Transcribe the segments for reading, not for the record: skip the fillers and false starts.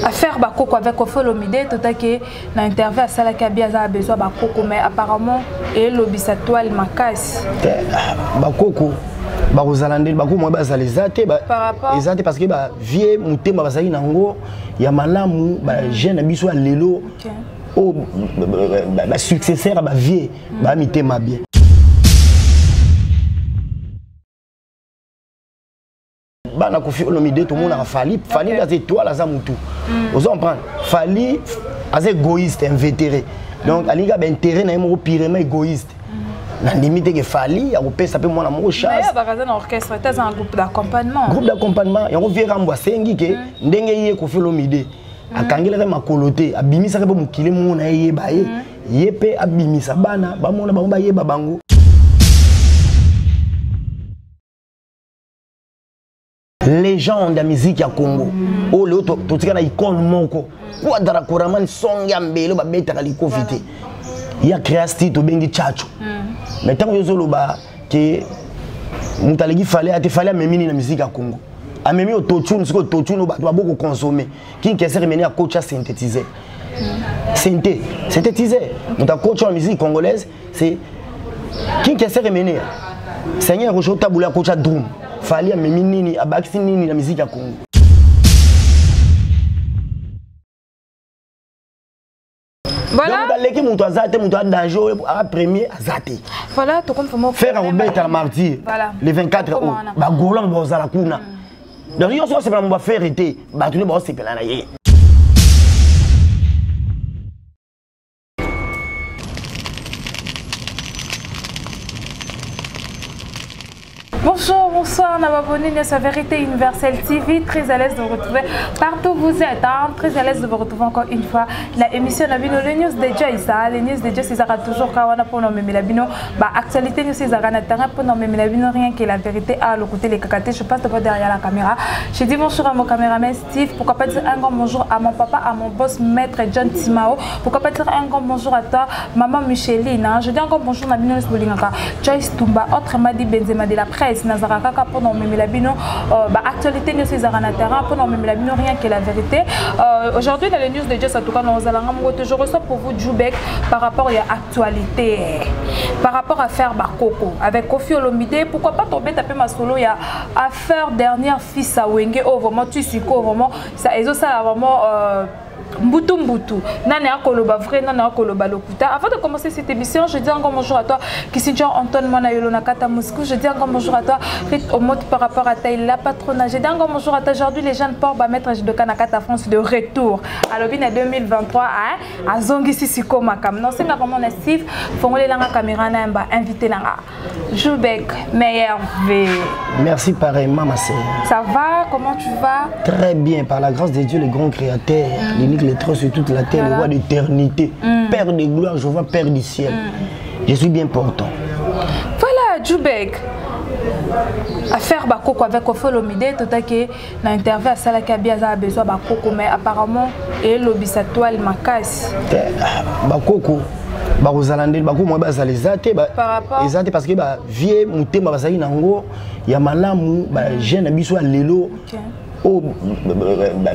Affaire bakoko avec Koffi Olomide, totaki na interview asalaki abi aza besoin bakoko, mais apparemment elobisa toile makasi. Bakoko bakozala nde bakoko mwa bazala eza te, eza te, parce que bavie motema bazalaki nango ya malamu. Bajeune na biso ya lelo oyo basuccesseur ya bavie baya mitema bien. Bana Koffi Olomide, tomonaka Fally. Fally aza étoile, aza mutu, ozo comprendre. Fally aza égoïste, invétéré, donc alingi kaka baintérêt na ye moko, purement égoïste. Nandimi te ke Fally akopesa mpe mwana moko chance. Groupe d'accompagnement. Groupe d'accompagnement yango, vieux Rambo asengi ke ndenge ye Koffi Olomide akangelaka makolo te, abimisaka mpe mokili moko na ye, yeba ye, ye mpe abimisa bana, bamona bango, bayeba bango. Légende ya musique ya Congo oyo lelo totika na icône moko, Quadra Koraman, songe ya mbele babetaka likofi te ya créasti, tobengi Tchatcho. Mais ntango yo ozoloba ke moto aleki Fally ate, Fally amemi nini na musique ya Congo? Amemi autotune. Sikoyo autotune oyo bato baboko consommer, King Kester emeni akotya synthétiseur, synthé, synthétiseur. Moto akotya na musique congolaise, c'est King Kester Emeneya. Seigneur Roger Taboula akotya drum. Fally amemi nini, abakisi nini na musique ya Congo? Voilà. Donc aleki moto aza te, moto adanger oyo aa premier aza te. Voilà, tokomi vraiment. Ferre akobeta na Martyr le 24 oyo, bagolongo bazala kuna. Donc nyonso osepela mo baFerre te, bato nde baosepela na ye. Bonjour, bonsoir, na abonné à Vérité Universelle TV, très à l'aise de vous retrouver partout où vous êtes, hein, très à l'aise de vous retrouver encore une fois. La émission na bino, les news de Joyce, hein, les news de Joyce, ils aura toujours kawana pour nous la bino, ba actualité news ils aura na terrain pour nous la bino, rien que la vérité à le côté les cacatés. Je passe d'abord derrière la caméra. Je dis bonjour à mon caméraman Steve, pourquoi pas dire un grand bonjour à mon papa, à mon boss maître John Timao, pourquoi pas dire un grand bonjour à toi maman Micheline, hein. Je dis encore bonjour na bino bolingaka Joyce Tumba, autrement dit Benzema de la presse. Nazara kaka mpona omemela bino baactualité nyonso ezalaka na terrain, mpona omemela bino rien que la vérité. Aujourd'hui dans les news de Joyce, en tout cas nazalanga moko te, je reçois pour vous Djoubek par rapport ya actualité, par rapport à affaire bakoko avec Koffi Olomide, pourquoi pas tobeta mpe masolo ya affaire dernière fils à Wenge oyo vraiment tu sikoyo vraiment ça ezosala vraiment mbutu mbutu, nani akoloba vrai, nani akoloba lokuta. Avant de commencer cette émission, je dis encore bonjour à toi Kissinger Antoine Mwana Yolo na kata Moscou. Je dis encore bonjour à toi Rit Omot par rapport à Taïla Patrona. Je dis encore bonjour à toi aujourd'hui les jeunes port ba maître de Kanakata France de retour alobi na 2023, hein, azongisi siko makam non c'est vraiment na Steve fongole langa caméra na ba invité nanga Joubek, meilleur V. Merci pareillement, ma sœur. Ça va? Comment tu vas? Très bien, par la grâce de Dieu, le grand créateur, l'unique, le très sur toute la terre, le roi d'éternité, Père de gloire, je vois Père du ciel. Je suis bien portant. Voilà, Djoubek. Affaire bakoko avec Koffi Olomide, totaki na interview asalaki abi aza besoin bakoko, mais apparemment elobisa toile makasi. Bakoko bakozala nde bakoko mwa bazala eza te, eza te, parce que bavie motema bazalaki nango ya malamu. Bajeune na biso ya lelo oyo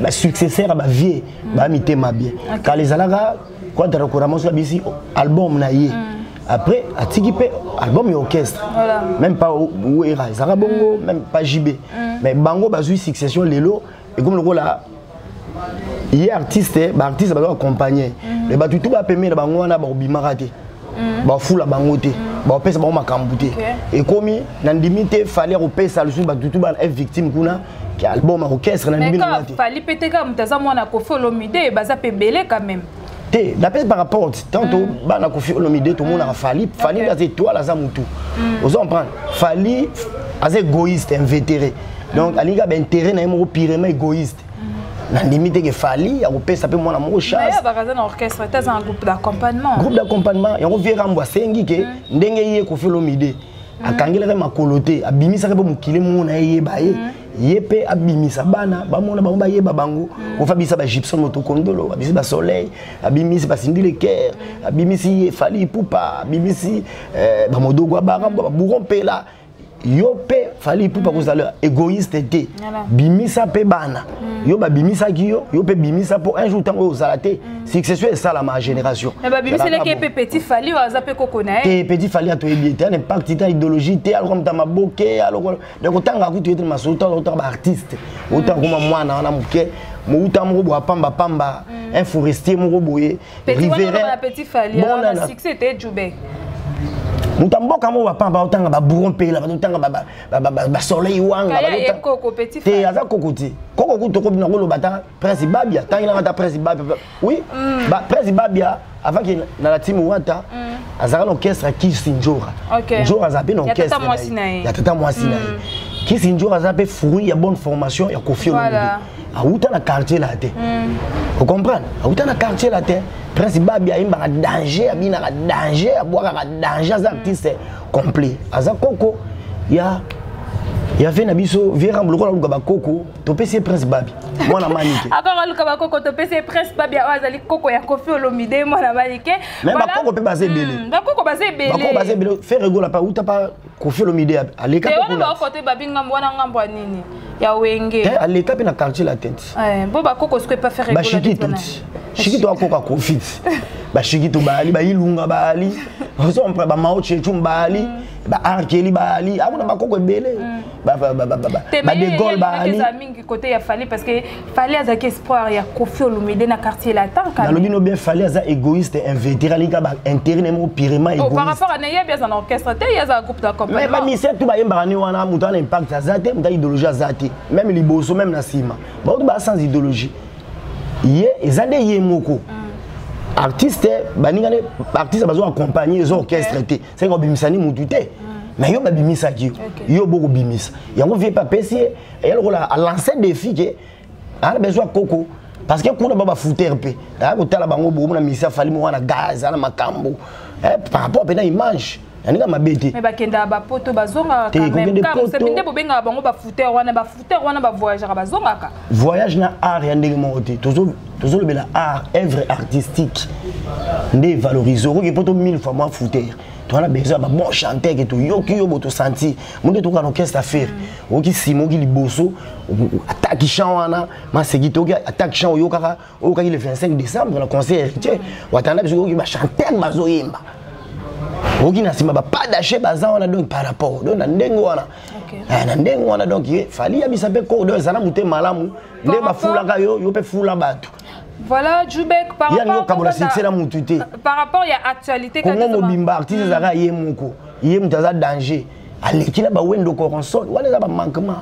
basuccesseur ya bavie baya mitema bien. Kala ezalaka Quadra Koraman so abisi album na ye, après atiki mpe album ya orchestre, même pas Wera ezalaka bongo, même pas JB. Mais bango bazwi succession lelo, ekomi lokola ye artiste, baartiste bazo accompagner, mais bato tu bapembe na bango wana bakobimaka te, bafula bango te, bakopesa bango makambo te. Ekomi na ndimi te Fally akopesa lisusu bato tu bana F victime kuna album ya orchestre, na ndimi nango te. Fally pe te kaka moto aza mwana Koffi Olomide, baza mpe ebele quand même. Te, napesi par rapport tanto bana Koffi Olomide, tomonaka Fally. Fally aza étoile, aza mutu, ozo comprendre. Fally aza égoïste, invétéré, donc alingi kaka baintérêt na ye moko, purement égoïste. Nandimi te ke Fally akopesa mpe mwana moko chance. Aza na orchestre te, aza na groupe d'accompagnement. Groupe d'accompagnement yango, vieux Rambo asengi ke ndenge ye Koffi Olomide akangelaka makolo te, abimisaka mpe mokili moko na ye, yeba ye, ye mpe abimisa bana, bamona bango, bayeba bango. Kofi abimisa baGibson Motokondolo, abimisi baSoleil, abimisi baCindy Le Cœur, abimisi ye Fally Ipupa, abimisi bamodogo, abarambo, babouro mpela. Yo mpe Fally Ipupa kozala égoïste te, bimisa mpe bana. Yo babimisaki yo, yo mpe bimisa, mpo un jour ntango oyo ozala te, succession esalama ya génération. Mais babimiselaki ye mpe petit Fally oyo aza mpe koko na ye. Te, petit Fally atoyebi ye te, ana impact te, idéologie te, aloka moto ya maboke aloko. Donc otanga kutu ye te na masolo, otanga otanga baartiste, otanga koma mwana wana moke mouta moko boye apamba pamba, un forestier moko boye. Petit wana oloba na petit Fally na succès te, Jube. Moto ya mboka moko bapamba, otanga babourron mpela, bazotanga basoleil wanga. Kaya ye koko petit. Te, aza koko te. Koko kutu tokobina koloba ata Prince Babia, tangilanga ata Prince Babia. Oui, Prince Babia avant ke na la team Wata, azalaka na orchestre ya Kisi Njora. Njora aza mpe na Ya tata orchestre mwasi na ye. Ya tata mwasi na ye. Kisi Njora aza mpe fruit ya bonne formation ya Koffi Olomide. Awuta na quartier la te, ocomprendre? Awuta na quartier la te. Prince Babia ayembaka danger, abinaka danger, abwakaka danger, aza artiste complet. Aza koko ya ve na biso vie Rambo. Lokola aluka bakoko, topesi ye Prince Babi, mwana Manike. Akoko aluka bakoko, topesi ye Prince Babia oyo azali koko ya Koffi Olomide, mwana Manike. Mais bakoko mpe baza ebele. Bakoko baza ebele. Bakoko baza ebele. Ferre Gola mpe auta pa Koffi Olomide, aleka te mpe wana kuna. Bakoko te, babi ngambo wana, ngambo ya nini, ya Wenge. Te, aleka mpe na quartier latin ti. Bo bakoko sikoyo epa Ferre Gola. Bashikito ti, shikito akoka Koffi ti. Bashikito baali, bailunga baali, ozompa bamao chechum baali, baarkeli baali, akuna bakoko ebele, Te, mais ye- badegol ye alingaki baali. ezala mingi côté ya Fally, parce que Fally azalaki espoir ya Koffi Olomide na quartier latin quand même. Nalobi no bien, Fally aza égoïste, invétéré, alingi baintérêt na ye moko purement. Oh, par égoïste. rapport à nayebi aza na orchestre te, ye aza groupe Mais d'accompagnement. bamusicien tu bayembaka nde wana, moto ana impact aza te, moto idéologie aza te, même liboso, même na nsima, baoto baa sans idéologie. Ye eza nde ye moko artiste, baninga nde artiste bazo accompagner, eza orchestre te. Seke obimisani mutu te, mais yo babimisaki yo. Yo bokobimisa yango, vie mpe apesi ye, eya lokola alance défi ke ana besoin koko, parce que kuna ba bafutere mpe aya kotala bango, bokomona misia Fally moko wana gaz ana makambo. Par rapport mpe na image ya ndenge mabe te. Mais bakendaka bapoto, bazongaka Te, quand même. kokende Kaka poto. mosebi nde bobengaka bango bafutere wana, bafutere wana bavoyageaka, bazongaka. Voyage na art ya ndenge moko te. Tozolobela art, œuvre artistique nde valorise. Okoki poto mille fois mwa futere, toza na besoin ya babon chanteur ke toyoki yo bo tosentir mo nde tokoka na orchestre affaire. Oyoki nsima, oyoki liboso, ataki chant wana maseki te, oyoki ataki chant, oyokaka, oyokaki le 25 décembre na concert Héritier Watanda biso, oyoki bachanteur bazoyemba, oyoki na nsima bapadashe baza wana. Donc par rapport, donc na ndenge wana, na ndenge wana, donc ye Fally yabisa mpe ko, donc ezala motema malamu nde bafulaka yo, yo mpe fula bato. Voilà, Jubek, par Ye alingi rapport okabola succès na mutu te. Par rapport ya actualité. Kongo mobimba artiste ezalaka ye moko, ye moto aza danger, aleki na bawendo coronsol wana, eza bamanquement,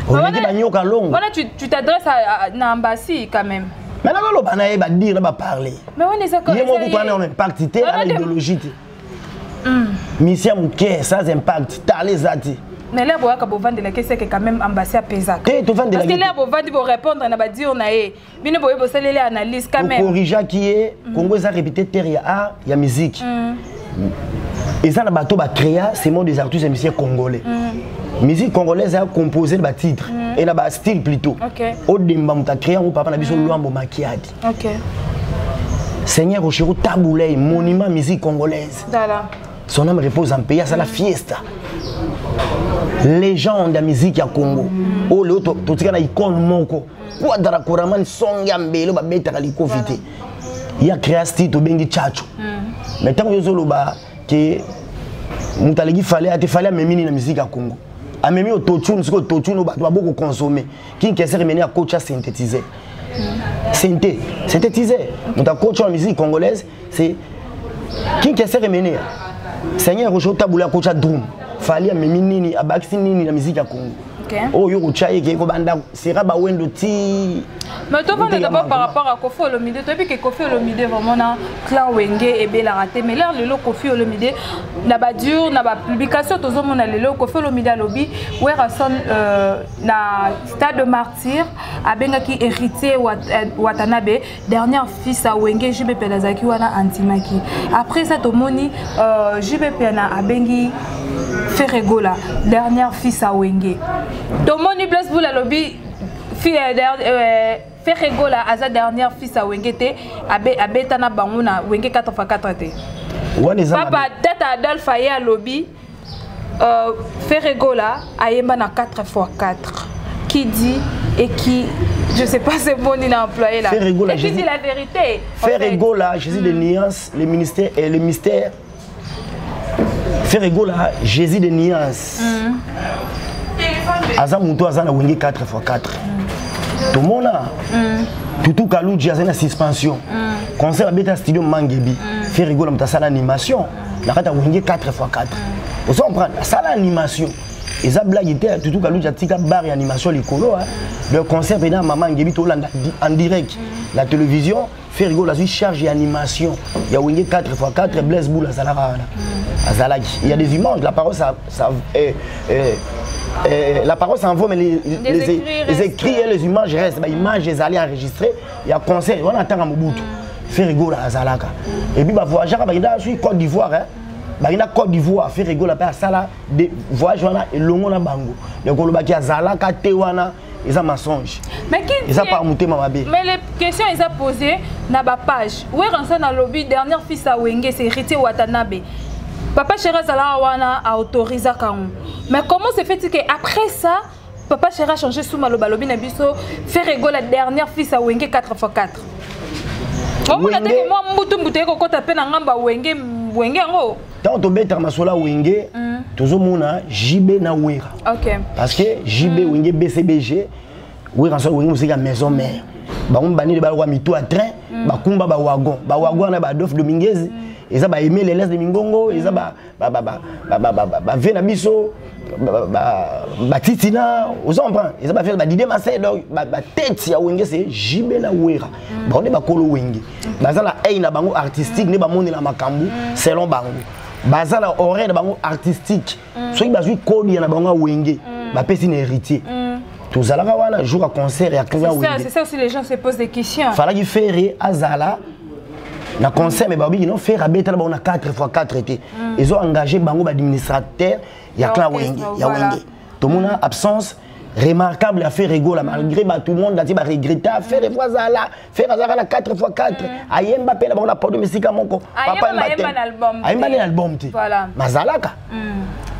oleki banyoka longo. Wana tu t'adresses na Ambassi quand même. Mais nazoloba na ye, badire na baparle. Mais wana eza Ye moko kutu wana na impact te, ana idéologie te, misia moke sans impact, tala eza te. Mais l'air boyaka bovandelaki, eseke quand même Ambassi apesaka. Te, tovandelaki Parce que l'air bovandi, borépondre na badire na ye, bino boye bosaleli analyse quand même. Okorrigeaki ye. Congo eza répété terre ya art, ya musique. Eza na bato bacréa ce monde des artistes et musiciens congolais. Musique congolaise eza composé na batitre et na bastyle plutôt. Odemba moto acréa yango, papa na biso Lwambo Makiadi. Seigneur Rochereau Tabu Ley, monument musique congolaise. Voilà. Son âme repose en paix, asala fiesta, légende ya musique ya Congo. Oyo lelo totika na icône moko Quadra Koraman, songe ya mbele babetaka likofi te, ya créa style tobengi tchatcho. Mais ntango yo ozoloba ke moto aleki Fally ate, Fally amemi nini na musique ya Congo? Amemi autotune. Sikoyo autotune oyo bato baboko consommer, King Kester emeni akotya synthétiseur, synthé, synthétiseur. Moto akotya na musique congolaise, c'est King Kester Emeneya. Seigneur Rochereau Tabu Ley akotya drum. Fally amemi nini, abakisi nini na musique ya Congo? Oyo kotya ye ke kobanda sera bawendo ti. Mais tovanda d'abord par rapport à Koffi Olomide. Toyebi ke Koffi Olomide vraiment na clan Wenge ebelaka te. Mais l'heure lelo Koffi Olomide na badure na bapublication, tozomona lelo Koffi Olomide alobi Werrason na stade de Martyr abengaki Héritier Watanabe dernier fils ya Wenge. JB mpe azalaki wana, andimaki. Après ça tomoni JB mpe na abengi Ferre Gola dernier fils ya Wenge. Tomoni Blaise Bula alobi Ferre Gola aza dernier fils ya Wenge te, abeta na bango na Wenge 4x4 te. Wana eza Papa tata Adolphe aye alobi. Ferre Gola ayemba na 4 x 4. Qui dit et qui, je sais pas, c'est bon, il a employé là. Ferre Gola, et qui dit la vérité. Ferre Gola, Jésus de nuances, le ministère et le mystère. Ferre Gola, Jésus de nuances. Aza mutu aza na Wenge 4 x 4. Tomona. Tutu Kaluji aza na suspension. Concert abeta studio Mangebi. Ferre Gola mutu asala animation. Na kati ya Wenge 4 x 4. Ozo comprendre, asala animation. Eza blague te, Tutu Kaluji atika bar ya animation likolo. Le concert pena mama Ngebi tolanda en direct. La télévision, Ferre Gola azwi charge ya animation. Ya Wenge 4 x 4, Blaise Boula azalaka wana. Azalaki. Il y a des images, la parole ça, ça la parole s'envole, mais les écrits et les images restent. Bah, images les allaient enregistrer. Il y a concert, on attend à Mobutu. Ferre Gola azalaka. Et puis bah voyager, bah il a suivi Côte d'Ivoire, hein. Bah il a Côte d'Ivoire, Ferre Gola pe asala de voyage wana elongo na bango. Donc olobaki azalaka te wana eza mensonge. Mais qui eza dit par motema mabe. Mais les questions ils ont posé na ba page. Werrason na lobby dernier fils à Wenge c'est Héritier Watanabe. Papa Chéri azala wana a autorisé kango. Mais comment se fait-il que après ça Papa Chéri a changé sous maloba lobi na biso Ferre Gola dernier fils à Wenge 4 x 4. Omona te que moi mbutu mbutu eko kota pe na ngamba Wenge Wenge yango. Tant tobeta masola Wenge, tozomona JB na Wera. Parce que JB Wenge BCBG, Wera so Wenge musika maison mère. Bango bani ba kwa mito à train, ba kumba ba wagon, ba wagon na ba Adolphe Dominguez, eza ba Aimé Lélès de Mingongo, eza ba ba ba ba ba ba ba ba ba Vena biso, ba ba ba ba Titina, ozo comprendre? Eza ba Vena ba Didier Massé, donc ba ba tête ya Wenge c'est JB na Wera. Ba on ba kolo Wenge. Baza na œil na bango artistique ne ba monela makambu selon bango. Baza na oreille na bango artistique. Soki bazwi code ya na bango Wenge, ba pesi na héritier. Tozalaka wana jour à concert ya Clara C'est ça, Wenge. c'est ça aussi les gens se posent des questions. Falaki Ferre azala na concert mais babi non Ferre abeta na bango na 4 x 4 été. Ils ont engagé bango ba administrateur ya Ya Clara orchestre, Wenge, ya voilà. Wenge. Tomona absence remarquable à Ferre Gola malgré ba tout le monde a dit ba regretter Ferre azala, Ferre azala na 4 x 4. Ayemba pe na bango na podium esika moko. Ayemba Papa na Mbaté. ayemba na album te. Ayemba na album te. Voilà. Mazalaka.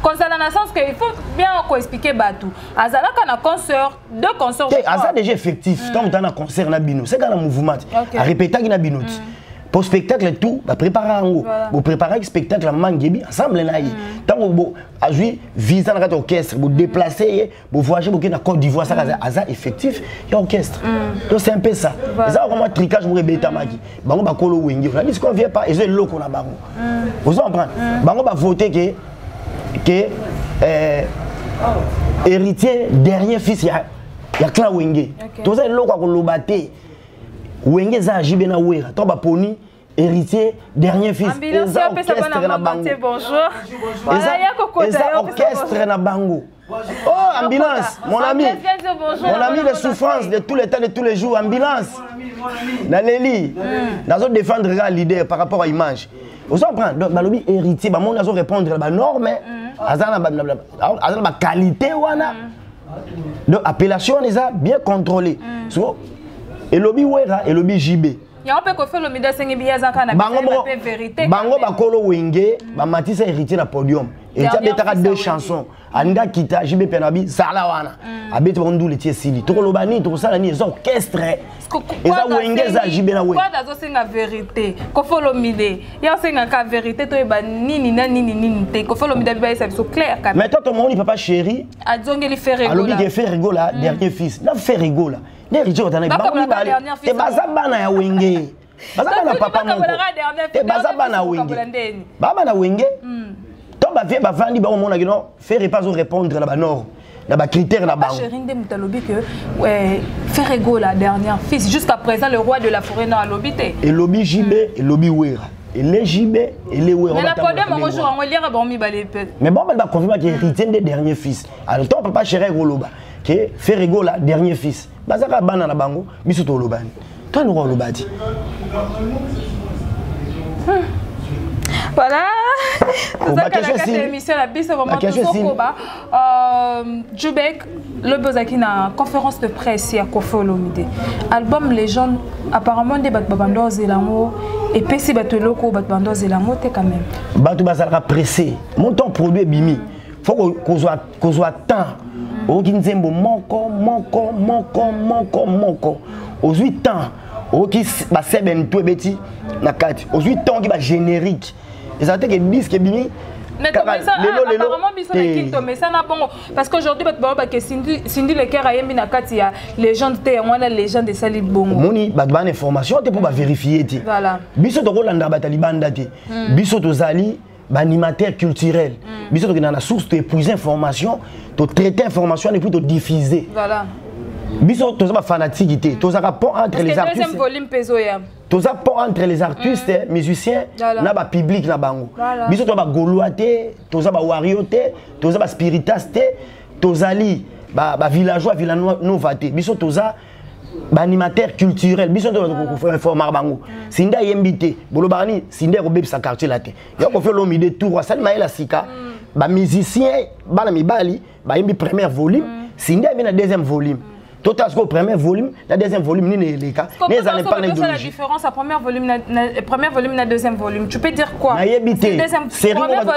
Concernant dans le sens que il faut bien ko expliquer batou. Azalaka na concert, deux concerts, Te, je crois. aza déjà effectif. Tant que na concert na bino, c'est quand na mouvement. Ok. A répéter na bino. Pour spectacle tout, ba préparer yango. Voilà. Bo préparer spectacle mangebi ensemble na ye. Tant que bo azui visa na kati orchestre, bo déplacer ye, bo voyager bo na Côte d'Ivoire ça aza effectif ya orchestre. Donc c'est un peu ça. Voilà. Eza vraiment tricage bo rebeta maki. Bango ba kolo Wenge. On a dit qu'on vient pas, ils ont loko na bango. Vous comprenez? Bango ba voter que héritier dernier fils ya clan Wenge. Ok. Toza loko ko lobate. Wenge za JB na Wera. To ba poni héritier dernier fils. Ambulance, Eza apesa bana orchestre na mama bango. te, bonjour. Voilà, ya kokota, Eza ya kopesa orchestre bonjour. na bango. Oh, ambulance, mon ami. Ambulance, viens dire bonjour, Mon ami bonjour, de souffrance bonjour. de tous les temps, de tous les jours, ambulance. Na Leli. Nazo défendre le leader par rapport à image. Vous comprenez? Donc, balobi héritier, ba mon nazo répondre ba norme, azana ba, ba, ba, azana ba qualité wana. Donc appellation eza bien contrôlée. So elobi Wera, elobi JB. Ya on peut ko faire le mida sengi biya zaka na Bango bisa, moko, ba pe vérité bango quand même. bakolo Wenge, ba matisa héritier na podium. Héritier Dernière abetaka fils deux à Wenge. chansons. Anda kita JB Penabi zala wana. Abeti bango ndule tie sili. Toko loba ni, toko sala ni, eza orchestre. Eza Wenge, eza JB na Wenge. Kwa dazo senga vérité. Ko folo mide. Ya senga ka vérité to eba nini na nini nini te. Ko folo mide ba esa biso clair quand même. Mais toi to moni papa chéri, Adzongeli Ferre Gola. Alobi ke Ferre Gola dernier fils. Na Ferre Gola. Ne héritier otana Baka bango bolaka mibale. dernier fils Te baza yango. bana ya Wenge. Baza Donc, bana tu papa dis baka moko. bolaka dernier Te fils, baza dernier bana fils Wenge. bokabola ndeni. Ba bana Wenge. To ba vie ba vandi ba mona ki non Ferre pas répondre na ba norme. Na ba critère na Papa bango. Chéri nde moto alobi que, ouais, Ferre Gola dernier fils jusqu'à présent le roi de la forêt non alobi te. Elobi JB, elobi Wera. Et les JB et les Wera. Mais la Batambola podium, ndenge moi, je wana. renvoie lire, bon, mi balé, peut-être. Mais bon, bah, confirme qu'il héritier des derniers fils. Alors, ton papa chéri Goloba, qui est Ferre Gola, dernier fils. Bazaka bana na bango, biso to lobani. Toi, nous, on lobati. Voilà. Bon, Tout ça, bah, question la si. émission, la bise, vraiment, Bah, question tout si. Koba. Djoubeck, le Bozaki na conférence de presse ya Koffi Olomide. Album Légende, apparemment des bato babando zelango et pesi bato loko bato bando zelango te quand même. Bato bazalaka pressé. Mon temps produit bimi. Faut kozwa temps. Oyoki nzembo moko moko moko moko moko, ozwi temps, oyoki baseben to ebeti na kati, ozwi temps, oyoki bagénérique. Ezala te ke disque ebimi. Lelo lelo biso na Kin tomesana bongo, parce qu'aujourd'hui bato balobake Cindy Le Cœur ayembi na kati ya légende te, yango wana légende esali bongo. Omoni, bato bana information te mpo bavérifie te. Biso tokolanda bato ya libanda te. Biso tozali baanimateur culturel. Biso tokenda na source, toépuise information, totraite information et puis todiffuse. Biso toza bafanatique te, tozalaka pont entre les artistes. Volume mpe ezoya. Toza pont entre les artistes, musiciens na bapublic na bango. Biso toza bagaulois te, toza bawario te, toza baspiritas te, tozali bavillageois villanova te. Biso toza baanimateur culturel. Biso toinformaka bango. Cindy ayembi te, bolobaka nini? Cindy akobebisa quartier la te. Ya Koffi Olomide tour asali mayele sika, bamusicien bana mibali bayembi première volume, Cindy ayembi na deuxième volume. Totala sikoyo première volume na deuxième volume, nini eleka? Ne ezala impact na la idéologie. Différence à première volume na première volume na deuxième volume, tu peux dire quoi? Nayebi te. Deuxième Série première moko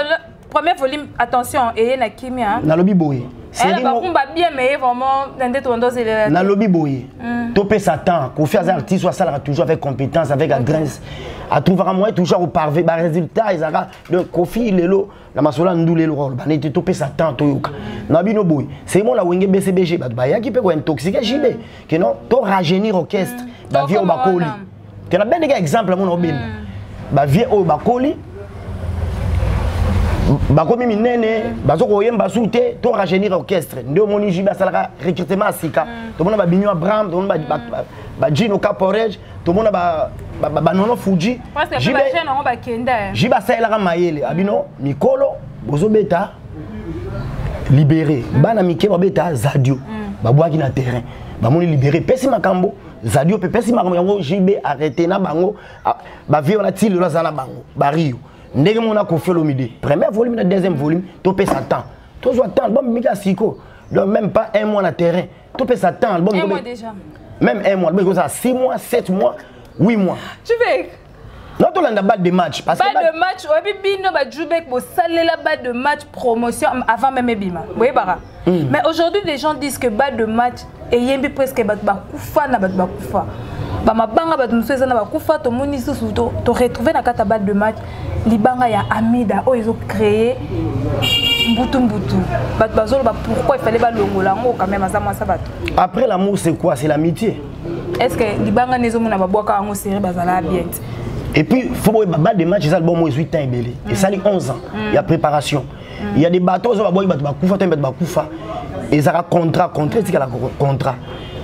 premier volume, attention, eye na kimia. Nalobi boye. Série bakumba bien, mais vraiment na nde tondo zelela. Nalobi boye, topesa temps. Koffi aza artiste oyo asalaka toujours avec compétence, avec adresse, atrouvaka moyen toujours akoparve barésultat ezalaka. Donc Koffi lelo na masolo ya ndula, eloko aloba neti topesa temps, toyoka na bino boye. Semo na Wenge BCBG, bato bayaki mpe kointoxiquer JB ke non, to rajeunir orchestre, bavieux oyo Tokoma bakoli wana. Te nabendeka exemple mona obenda bavieux oyo bakoli, bakomi minene, bazo koyemba su te, to rajeunir orchestre. Nde omoni JB asalaka recrutement ya sika. Tomona babinyo Abraham, tomona bajino Caporej, tomona banono Fuji. Parce que bajeune yango bakenda. JB asalelaka mayele abino mikolo bozobeta libéré, bana mike babeta zadio. Babwaki na terrain, bamoni libéré epesi makambo, zadio mpe epesi makambo. Yango JB arrêté na bango bavieux wana ti lelo aza na bango bario. Ndenge mona Koffi Olomide, premier volume na deuxième volume, topesa temps, tozwa temps. Album mika siko, donc même pas un mois na terrain, topesa temps. Album Un mois déjà. Même un mois, album ekozala 6 mois, 7 mois, 8 mois. Tu veux Non, tolanda balle de match parce que balle de match, oyebi bino bajubek bosalela balle de match promotion avant même ebima, boyebaka. Mais aujourd'hui, les gens disent que balle de match eyembi presque bato bakufa na bato bakufa, bamabanga bato mosusu eza na bakufa. Tomoni lisusu toretrouve na kati ya balle de match libanga ya Amida oyo ezocréer mbutu mbutu. Bato bazoloba pourquoi il fallait balongola yango quand même, aza mwasa bato. Après l'amour, c'est quoi? C'est l'amitié. Est ce que libanga nde ezomona babwaka yango série bazala bien te? Et puis faut boyeba, balle de match eza album oyo ezwi temps ebele, esali 11 ans ya préparation. Il y a des bateaux oyo babwaki bato bakufa to bato bakufa, ezalaka contrat, contrat etikala contrat.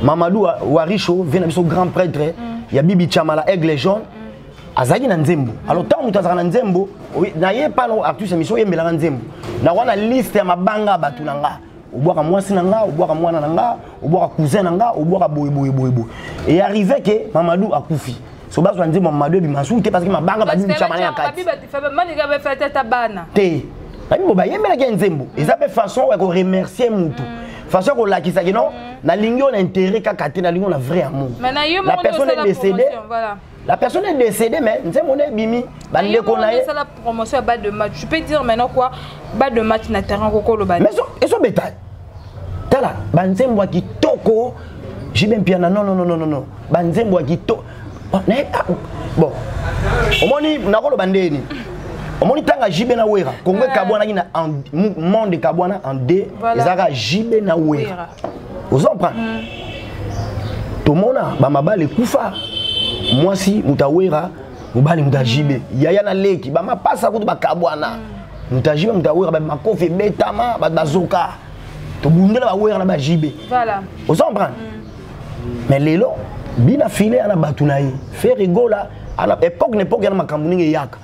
Mamadou Warisho vie na biso, grand prêtre ya Bibi Chamala, Aigle Jaune, azalaki na nzembo. Alors ntango moto azalaka na nzembo na ye pa na artiste ya mission, oyembelaka nzembo na wana liste ya mabanga ya bato na nga, obwaka mwasi na nga, obwaka mwana na nga, obwaka cousin na nga, obwaka boye boye boye boye. Et arrivé ke Mamadou akufi, so bazwa nzembo ya Mamadou ebima su te parce que mabanga babibi Chamala ya kati. Maninga bafeteta bana. Te, babi bo bayembelaki ya nzembo, eza mpe façon ya koremercier mutu, façon ya kolakisa ke non, nalingi oyo na intérêt kaka te, nalingi oyo na vrai amour. Mais na yo La moko personne est osala décédée. promotion, voilà. La personne est décédée, mais nzembo na ebimi, bandeko na ye. La promotion ya balle de match, tu peux dire maintenant quoi? Balle de match na terrain, kokoloba? Mais ezobeta, tala banzembo ya kitoko, JB Mpiana. Non, non, non, non, non, banzembo ya kitoko. Bon, ah, bon, omoni nakoloba ndeni, omoni ntango JB na Wera, Kongo ekabwanaki na monde, ekabwana en deux. Ezalaka JB na Wera, ozo comprendre? Tomona bamabala ekufa, mwasi moto awera, mobali moto ajibe, yaya na leki, bamapasa kutu bakabwana, moto ajibe, moto awera, bamakofi ebetama, bato bazoka, tobundela bawera na bajibe. Ozo comprendre? Mais lelo bina file ana bato na ye, Ferre Gola ana époque na époque yana makambo ndenge eyaka.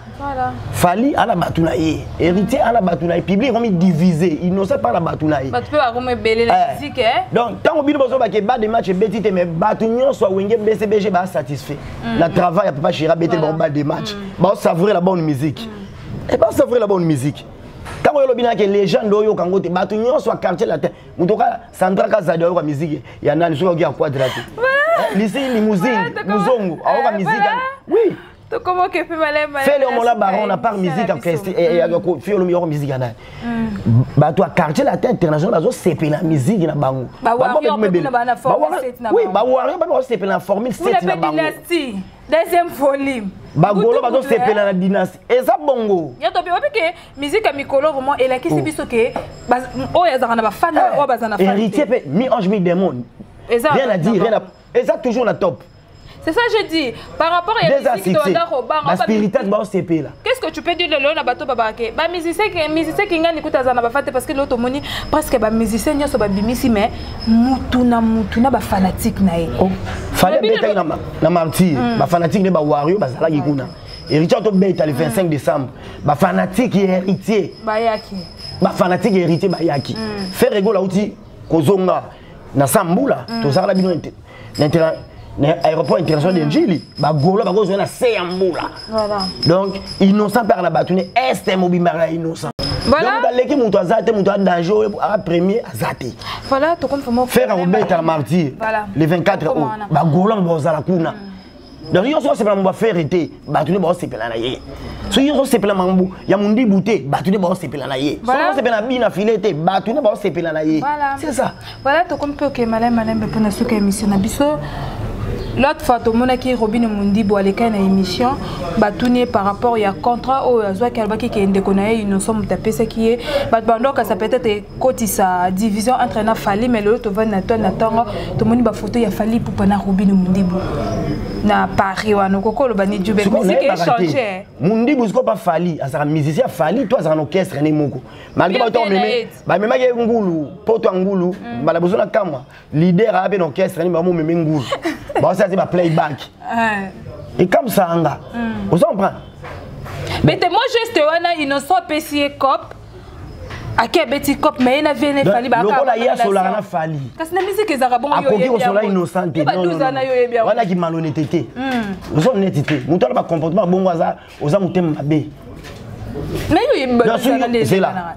Fally ana bato na ye, Héritier ana bato na ye, public ekomi divisé, Innocent mpa na bato na ye. Bato mpe bakomi ebele na musique, eh? Donc ntango bino bozobake balle de match ebeti te, mais bato nyonso awenge BCBG basatisfait na travail ya papa chéri abeteli bango balle de match, baosavourer la bonne musique et baosavourer la bonne musique. Ntango oyo olobi nake légende, oyoka yango te. Bato nyonso ya Quartier Latin, moto oka Sandra Kazadi ayoka musique ya nani? Soki aoki ya Quadra te, lisi Limousine, muzongo ayoka musique, oui. Tokomoke mpe malema. Fele omola baron na part musique orchestre fi olomi yoko musique ya nani? Bato ya Quartier Latin International bazosepela musique na bango. Oui, bawario bape bazosepela na formule 7 na bango. Deuxième volume. Bagolo bazosepela na dynastie, eza bongo. Ya tobi obi ke musique ya mikolo vraiment elakisi biso ke oyo azalaka na bafan, oyo baza na fan. Héritier mpe mi ange mi démon, rien à dire, rien à, eza toujours na top. C'est ça je dis par rapport à musique ba spiritas baosepela. Qu'est-ce que tu peux dire lelo na bato babake ba musicien ke musicien kingani kuta za na bafate? Parce que lelo tomoni presque ba musicien nyonso babimisi, mais mutu na mutu na ba fanatique na ye. Fallait betaki na martyr, ba fanatique ne ba wario bazalaki kuna. Héritier tobeta le 25 décembre, ba fanatique ya Héritier bayaki. Ba fanatique ya Héritier bayaki. Ferre Gola uti kozonga na sambula, tozalaka na bino na aéroport international de Njili, bagolo bakozwa na se ya mbula. Donc Innocent père na bato ne este mobimba ya Innocent. Voilà. Donc aleki moto aza te, moto a danger oyo a premier aza te. Voilà, tokomi vraiment. Ferre akobeta na martyr le 24 août, bagolo bazala kuna. Donc yo nyonso osepela mambo ya Ferre te, bato nde baosepela na ye. Soki yo osepela mambo ya Mondibu te, bato nde baosepela na ye. Soki osepela na bina file te, bato nde baosepela na ye. C'est ça. Voilà, tokomi mpe oke malai malembe mpona suka émission na biso. L'autre fois tomonaki Robine Mundibu alekai na émission, batuni ye par rapport ya contrat oyo azwaki, alobaki ke ndeko na ye Innocent moto apesaki ye. Bato bandokasa peut-être ekotisa division entre na Fally, mais lelo tovandi na toile na ntongo, tomoni bafoto ya Fally Ipupa na Robine Mundibu na Paris wana. Okoki oloba ni Jube, musique échange? Mundibu sikoyo pa Fally azalaka musicien ya Fally to azalaka na orchestre ne moko, malgré bato bamemaki ye ngulu poto ya ngulu mbala bozo na kamwa leader aya mpe na orchestre ni bamomeme ngulu, baosala te baplayback ekamwisaka nga. Ozo comprendre? Mais te, moi geste wana, Innocent apesi ye cop, ake abeti cop, mais ye na vie ne Fally. Lokola ye asolaka na Fally. Kasi na musique ezalaka bongo. Akoki kosola Innocent te wana ki malhonnêteté te, oza honnête te. Moto wana bacomportement bongo aza, oza motema mabe. Zela,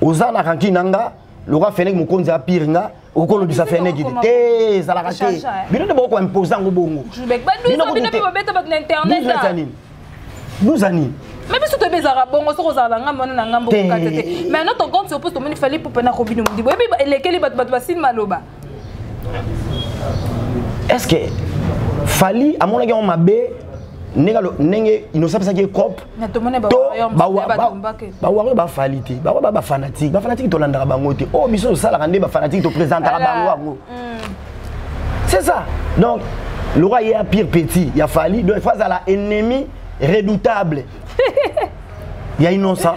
oza na ranki na nga lokwa Feneki mokonzi apire nga, okolobisa Feneki te te, ezalaka te. Bino nde bokoimpose yango bongo. Nini? Duza nini? Mais biso toyebi ezalaka bongo. Soki ozala na ngambo wana, na ngambo kokata te. Mais notre grande surprise, tomoni Fally Ipupa na Robine Mondibu, oyebi elekeli bato, bato basili maloba. Est ce que Fally amonaki yango mabe ndenge Innocent apesaki ye cop? To bawario bafali te, bango ba bafanatique, bafanatique tolandaka bango te. Oyo biso tosalaka nde bafanatique toprésentaka bango yango, c'est ça. Donc le roi ye pire petit ya Fally, donc il faut azala ennemi redoutable ya Innocent.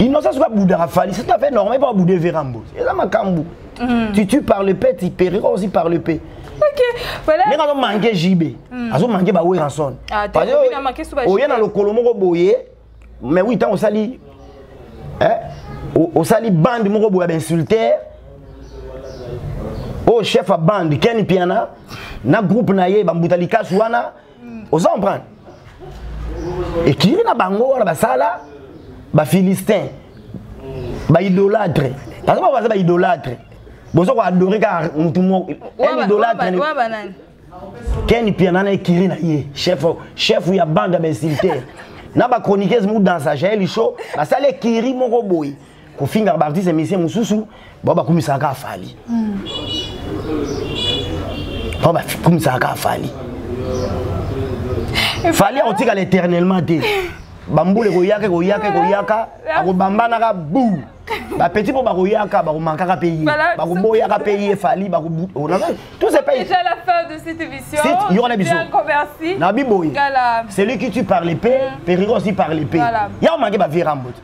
Innocent soki abudaka Fally, c'est tout à fait normal mpo abude verambo, eza makambo. Tu tues par le paix, tu périras aussi par le paix. Ok, voilà. Ndenge azomanke JB, azomanke baweranson, oye na lokolo moko boye. Mais oui, ntango osali osali bande moko boye ya bainsultere, oyo chef ya bande Ken Piana na groupe na ye bambuta likasu wana, oza comprendre ekiri na bango wana basala bafilistin, baidolâtre, parce que baza baidolâtre, boza koadore kaka mutu moko, un idolâtre. Ken Piana na ekiri na ye, chef ya bande ya bainsultere na bachroniqueuse mudansa Jael Show, basali ekiri moko boye kofingaka baartiste musicien mosusu bao bakumisaka kaka Fally, bao bakumisaka kaka Fally. Fally akotikala éternellement te. Bambula ekoyaka, ekoyaka, ekoyaka, akobambanaka bu bapeti mpo bakoyaka, bakomankaka mpe ye, bakoboyaka mpe ye Fally. Tout c'est pas déjà la fin de cette émission. Yoko na biso na biboye, celui qui tue par l'épée périra aussi par l'épée. Ya omanke bavirambo te,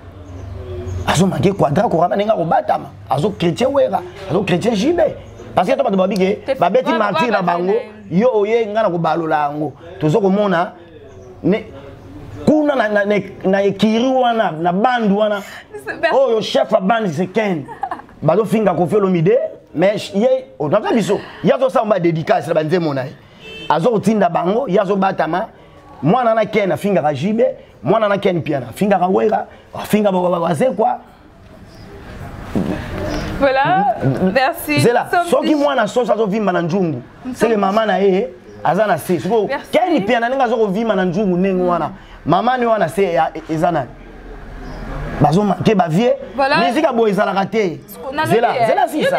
azomanke quadra korama ndenge akobatama, azochrétien Wera, azochrétien JB, parce que to bato babi ke babeti martyr na bango. Yo oye nga na kobalola yango, tozo komona kuna na ekiri wana na bandu wana, oyo chef ya bande c'est Ken, bazofinga Kofi Olomide. Mais ye onaza biso, ye azosala badédicace na banzembo na ye, azokotinda bango, ye azobatama. Mwana na Ken afingaka JB, mwana na Ken Piana afingaka Wera, afinga Wazekwa. Voilà, merci. Zela, soki mwana soso azovimba na njungu, seke mama na ye. Aza na se. Sikoyo Ken Mpiana ndenge aza kovima na nzungu ndenge wana. Mama ni wana se eza nani? Bazo manquer ba vieux. Musique boye ezalaka te. Zela, zela sisa.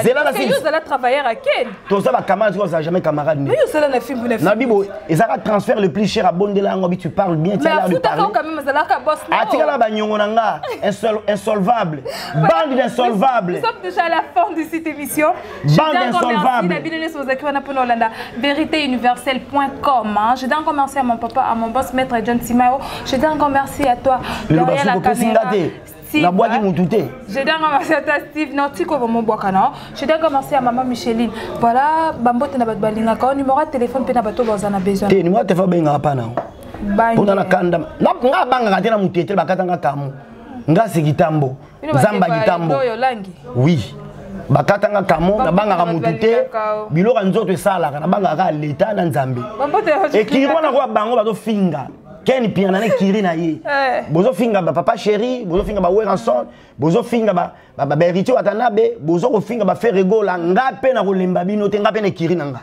Zela na sisa. Ozala travailleur à Ken. Toza ba camarades, ozala jamais camarade. Mais ozala na film na. Na bibo ezaka transfert le plus cher à bondela yango bi tu parles bien, tu as l'air de parler. Mais quand même ezalaka boss. Atikala ba nyongo na nga, insolvable. Bande d'insolvables. Nous sommes déjà à la fin de cette émission. Bande d'insolvables. Merci na bino bozalaki wana mpona olanda véritéuniverselle.com. Je dis encore merci à mon papa, à mon boss maître John Simao. Je dis encore merci à toi derrière la caméra. Nabwaki mutu te. Je dis encore merci à toi Steve. Non, tiko vraiment bwaka non. Je dis encore merci à maman Micheline. Voilà, bambote na bato balingaka. Numéro ya téléphone mpe na bato baza na besoin. Te, numéro ya téléphone bengaka pa na. Mpona na kanda. Nga abangaka te na mutu etele bakatanga kamu. Nga se kitambo. Zamba kitambo. Oui. Bakatanga kamo, nabangaka mutu te. Biloko ya nzoto esalaka, nabangaka kaka leta na Nzambe. Ekiri wana koya bango bazofinga. Ken Mpiana na ekiri na ye. Bozofinga ba papa chéri, bozofinga ba Werrason, bozofinga ba ba ba héritier Watanabe, bozokofinga ba Ferre Gola, nga pe na kolemba bino te, nga pe na ekiri na nga.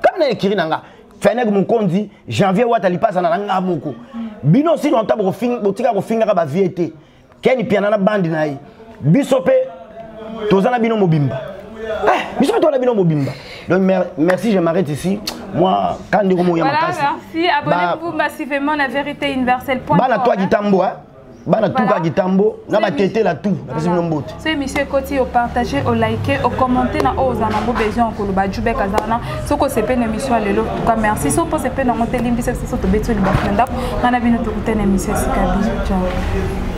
Kaka na ekiri na nga. Feneg Mokonzi, Janvier Wata lipasa na nga moko. Bino si longtemps bokofinga, botika kofingaka ba vieux te. Ken Mpiana na bande na ye. Biso pe toza na bino mobimba. Biso pe toza na bino mobimba. Donc merci, je m'arrête ici. Moi, quand ndeko moya makasi. Voilà, merci. Abonnez-vous massivement à vérité universelle.com. Bana toi kitambo hein. Bana tuka kitambo na ba tete la tout. Na pesi bino mbote. So émission ekoti au partager, au liker, au commenter na oyo oza nango besoin koloba Jubek aza na soko sepe na émission ya lelo. En tout cas merci. So po sepe na ngote limbisa biso tobeti libaku na ndako. Nga na bino tokutana émission sika. Bisous. Ciao.